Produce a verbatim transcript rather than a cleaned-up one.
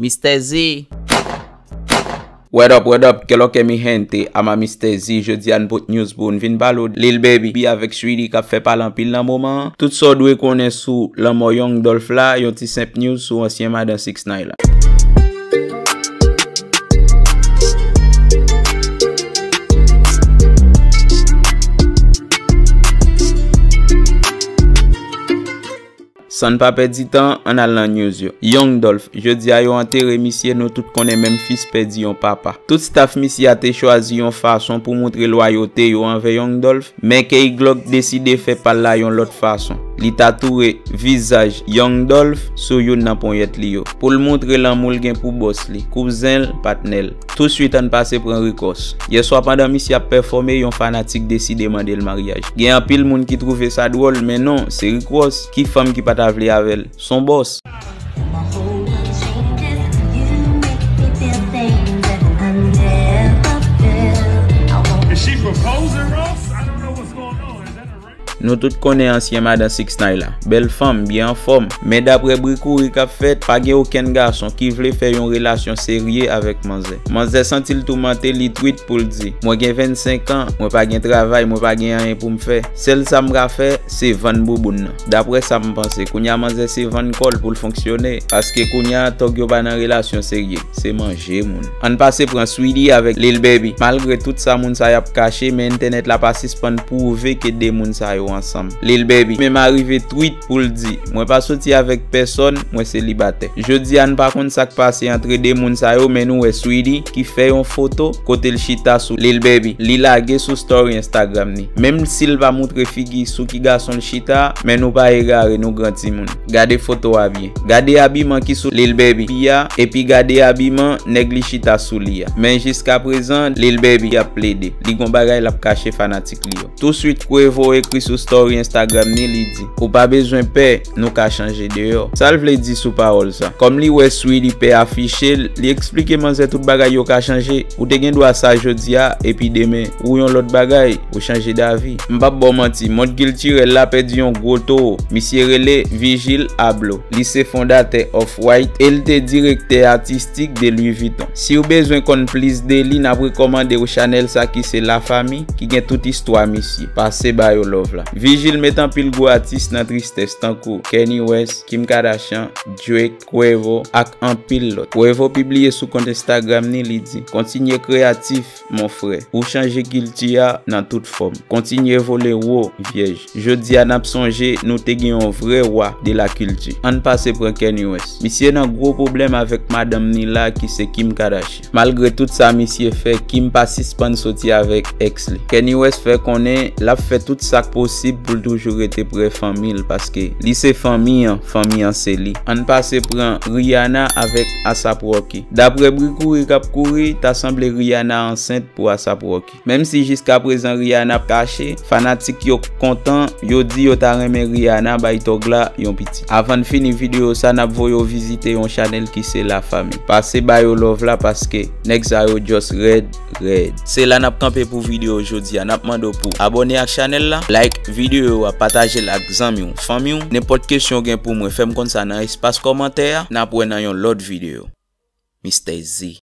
Mister Z. What up, what up, que lo que mi gente, ama Mister Z, jodi a n pot news pou n vin pale w de Lil Baby avèk Saweetie k ap fè pale anpil nan moman an. Tout sa w dwe konnen sou lanmò Young Dolph la, yon ti senp news sou ansyen madan six nine la. San n pa pèdi tan, ann al nan news yo. Young Dolph, jodi a yo antere misye, nou tout konnen Memphis pèdi yon papa. Tout staff misye a te chwazi yon fason pou montre lwayote yo anvè Young Dolph, men Key Glock deside fè pa l la yon lòt fason. Li tatouwe vizaj Young Dolph sou youn nan ponyèt li yo, pou l montre lanmou l gen pou bòs li, kouzen l, patnè l. Touswit ann pase pran Rikòs. Yèswa pandan misye ap pèfòme, yon fanatik deside mande l maryaj. Gen anpil moun ki twouve sa dwòl, men non, se Rikòs, ki fanm ki pa ta vle avè l? S on bòs. Is she proposing, Ross? I don't know what's going on. Is that a rape? Nou tout konnen ansyen madan six nine la. Bèl fanm, byen anfòm. Men daprè bri kouri k ap fèt, pa gen okenn gason ki vle fè yon relasyon serye avèk manzè. Manzè santi l toumante, li tweet pou l di, mwen gen vennsenk an, mwen pa gen travay, mwen pa gen anyen pou m fè. Sèl sa m ka fè, se vann bouboun nan. Daprè sa m panse, kounye a manzè se vann kò l pou l fonksyone, paske kounye a tòg yo pa nan relasyon serye, se manje moun. Ann pase pran Saweetie avèk Lil Baby. Malgre tout sa moun sa y ap kache, men entènèt la pa sispann pwouve ke de moun sa yo ansanm. Lil Baby menm arive tweet pou l di, mwen pa soti avèk pèsòn, mwen selibatè. Jodi a n pa konn sa k pase antre de moun sa yo, men nou wè Saweetie ki fè yon foto kote l chita sou Lil Baby. Li lage sou story Instagram ni. Menm si l pa montre figi sou ki gason l chita, men nou pa egare, nou gran timoun. Gade foto a byen. Gade abiman ki sou Lil Baby a, epi gade abiman nèg li chita sou li a. Men jiskaprezan, Lil Baby ap plede. Li gon bagay l ap kache fanatik li yo. Touswit, Quavo ekri sou story Instagram ni, li di, ou pa bezwen pè, nou ka chanje deyò. Sa l vle di sou pawòl sa? Kòm li wè Saweetie pè afiche l, li eksplike manzè tout bagay yo ka chanje. Ou te gen dwa sa jodi a, epi demen, ou yon lòt bagay, ou chanje davi. M p ap ba w manti, mond kiltirèl la pèdi yon gwo towo. Misye rele Virgil Abloh. Li se fondatè Off-White e l te direktè atistik de Louis Vuitton. Si w bezwen konn plis de li, n ap rekòmande w chanèl sa ki se La Famille, ki gen tout istwa misye. Pase ba yo love la. Virgil met anpil gwo atis nan tristès, tankou Kanye West, Kim Kardashian, Drake, Quavo, ak anpil lòt. Quavo pibliye sou kont Instagram ni, li di, kontinye kreyatif, mon frè. Ou chanje kilti a nan tout fòm. Kontinye vole wo, vyèj. Jodi a n ap sonje nou te gen yon vrè wa de la kilti. Ann pase pran Kanye West. Misye nan gwo pwoblèm avèk madanm ni la ki se Kim Kardashian. Malgre tout sa misye fè, Kim pa sispann soti avèk èks li. Kanye West fè konnen l ap fè tout sa k posib pou l toujou rete pre fanmi l, paske li se fanmi an, fanmi an se li. Ann pase pran Rihanna avèk A$ap Rocky. Daprè bri kouri k ap kouri, ta sanble Rihanna ansent pou A$ap Rocky. Menm si jiskaprezan Rihanna ap kache, fanatik yo kontan, yo di yo ta renmen Rihanna bay tòg la yon pitit. Avan n fini videyo sa, n ap voye w vizite yon chanèl ki se La Famille. Pase ba yo love la, paske nèg sa yo just rèd, rèd. Se la n ap kanpe pou videyo jodi a. N ap mande w pou abòne ak chanèl la, like videyo a, pataje l ak zanmi w, fanmi w. Nenpòt kesyon w gen pou mwen, fè m konn sa nan espas kòmantè a. N ap wè nan yon lòt videyo. Mister Z.